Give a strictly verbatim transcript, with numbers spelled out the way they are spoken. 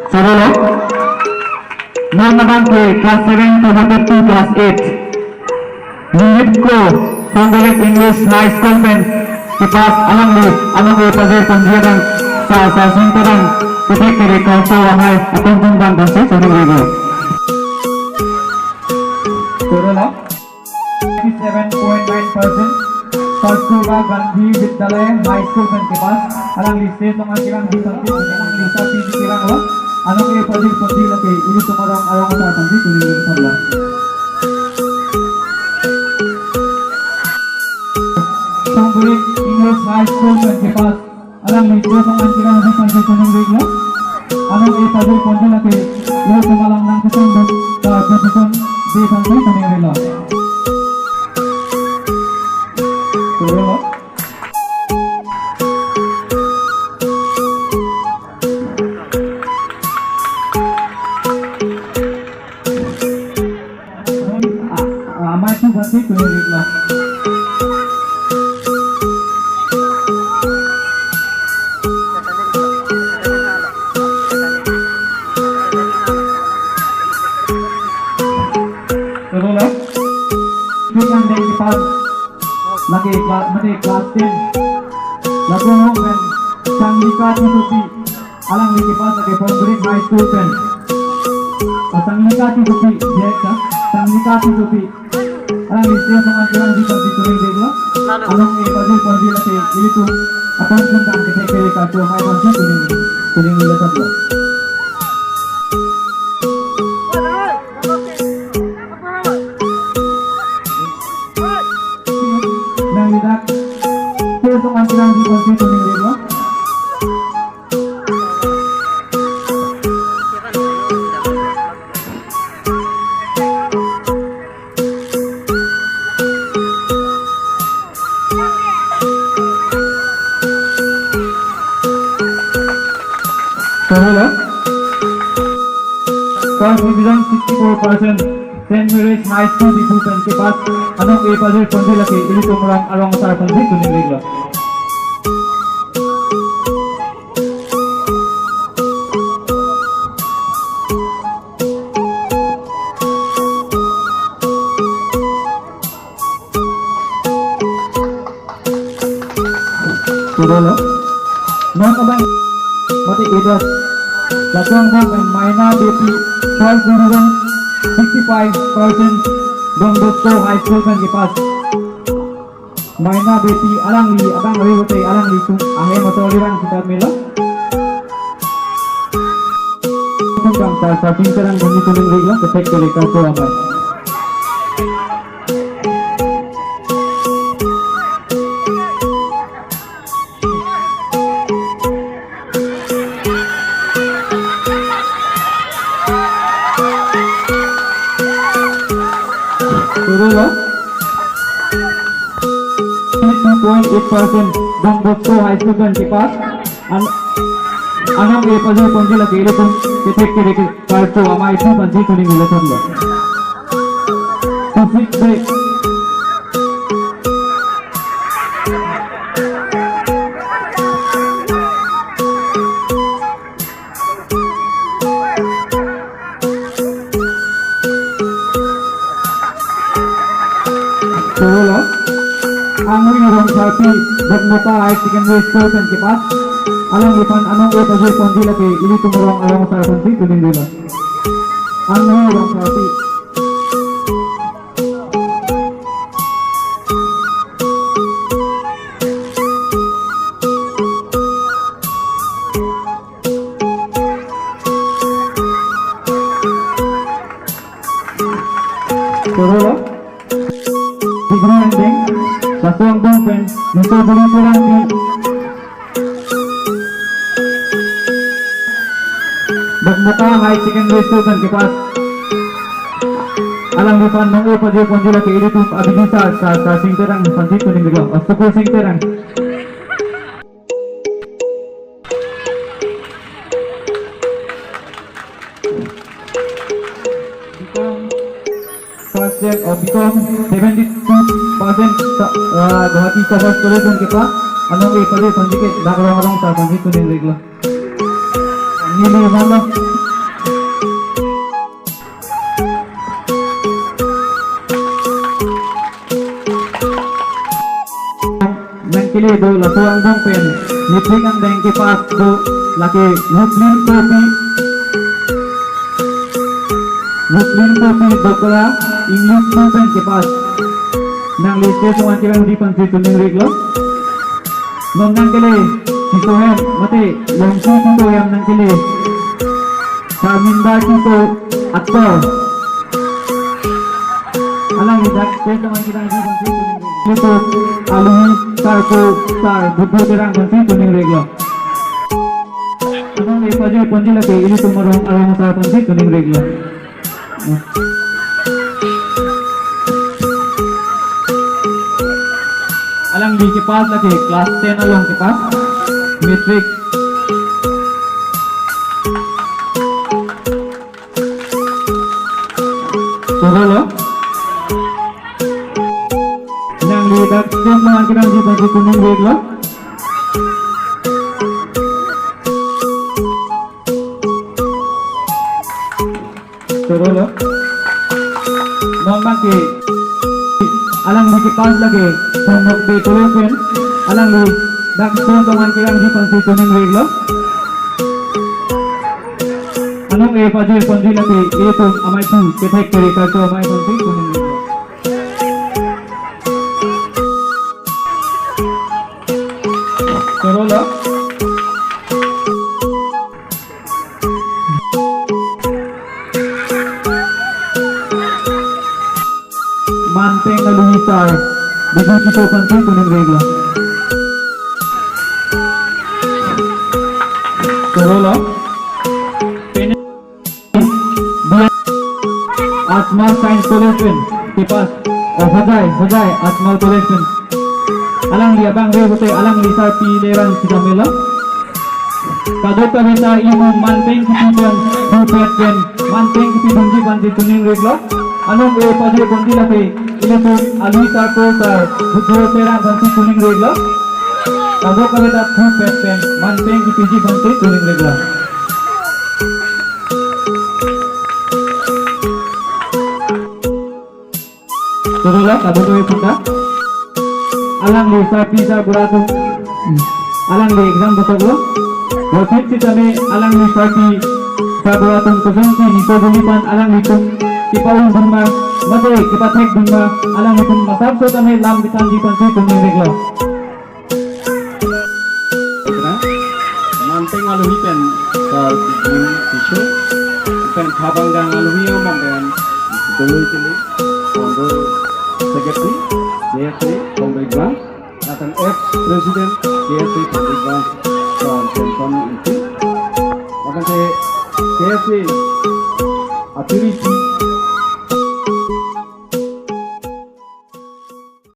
Sorolo. Non abang ke class seven to two class eight. Unit ko Pondorik English High School pen kepass alangli anong-e pajir ponji abang sa sa sing terang kethek kere kalso amei atum tum bang bangsi sorolo. Sorolo. Seven point nine percent. Kasturba Gandhi Vidyalaya High School pen kepass. Alangli Sri Songan Terang di Santi, alangli Sati di Terang lo. Anong-e pajir ponji lake ilitum arong arong asar ponji kuning ring sabla. Pondorik English High School pen kepass. Alangli Sri Songan Terang di Santi kuning ring lo. Anong-e pajir ponji lake ilitum alam nang kesung dun ka position di Santi kuning ring lo. Sorolo. Ah, ah, amei atum basi kuning ring lo. Sorolo. Pikan deng kepass lake kla-, mane class ten. Lapu hong pen Changlika Titupi. Alangli kepass lake Pondorik High School pen. Ah, Changlika Titupi, ya, Changlika Titupi. Alangli Sri Songan Terang di Santi kuning ring lo. Anong-e pajir ponji lake ilitum atum tum bang kethek kere kalso amei ponji kuning, kuning ring lo sabla. Nang idak Sri Songan Terang di Santi kuning ring lo. Sorolo. First division sixty-four percent, Saint Mary's High School Diphu pen kepass, anong-e pajir ponji lake ilitum arong arong asar ponji kuning ring lo. Sorolo. Non abang mate edas. Lapu angbong pen Maina Beypi, first division, sixty-five percent, Don Bosco High School pen kepass. Maina Beypi alangli abang ri hote alangli tum ahem motor ri bang kita melo. Tum bang sa sa sing terang kami kuning ring lo kethek kere kalso amei. Sorolo. Two point eight percent Don Bosco High School pen kepass. An-, anong-e pajir ponji lake ilitum kethek kere kalso amei atum ponji kuning ring lo sabla. Tusik de. Sorolo. Angri Rongtharpi, Bokmoka High Secondary School pen kepass. Alangliphan anong-e pajir ponji lake ilitum arong arong asar ponji kuning ring lo. Angri Rongtharpi. Sorolo. Degree ending. Lapu angbong pen Nito Buri Terang di Bokmoka High Secondary School pen kepass. Alangliphan anong-e pajir ponji lake ilitum abidi sa sa sa sing terang ponji kuning ring lo. Astukur sing terang. B Com percent, oh, B Com seventy-two percent sa-, ah, Guwahati Commerce College pen kepass, anong-e pajir ponji ke dak arong arong asar ponji kuning ring lo. Ini mana? Nangkele do laso angbong pen, matric angdeng kepass do lake Ruplin Kopi, Ruplin Kopi Dokra, English two pen kepass. Nangli stage along kevangji aphansi choningri-iklo. Non nangkele, Tisso hem, mate, Longsi Tisso hem nangkele. Sharminda Tisso, actor. Alangli dak stage along kevangji aphansi choningri-iklo. Ilitum alohi sarpo sar Buddho Terang aphansi choningri-iklo. Anong e pajirponji lake ilitum arong arong sar aphansi choningri-iklo. Alangli kepass lake class ten along kepass. Matric. Chorolo. Nangli dak stage along kevangji aphansi choningri-iklo. Chorolo. Non abangke alangli kepass lake Thong Nokbe College pen, alangli dak stage along kevangji aphansi choningri-iklo. Anong e pajirponji lake ilitum amei thu kethek kere karcho amei aphansi choningri-iklo. Chorolo. Manpeng alohi sar Biju Tisso aphansi choningri-iklo. Chorolo. Pene Ajmal Science College pen kepass. Oh, Hojai, Hojai, Ajmal College pen. Alangli abang re hote alangli sarpi le vang sitame lo. Kadokave ta ilitum manpeng kipi pen, thupet pen, manpeng kipidunji aphansi choningri-iklo. Anong e pajirponji lake ilitum alohi sarpo sar Buddho Terang aphansi choningri-iklo. Kadokave ta thupet pen, manpeng kipiji aphansi choningri-iklo. Chorolo, kadokave aphan ta. Alangli sarpi sarbura atum. Alangli exam dokoklo. Wasit sitame alangli sarpi sarbura atum kosonsi niso duli aphan alanglitum kepa-undun ma, mate kepathekdun ma, alanglitum masap sitame lam kethanji aphansi choningri-iklo. Manpeng alohi pen sar Biju Tisso, pen Thabanggang alohi among pen Doloi Tili, founder secretary, J S A, Congress Branch, lapen ex president, J S A, Congress Branch, from Samson Ingti, lapen J S A, Atiri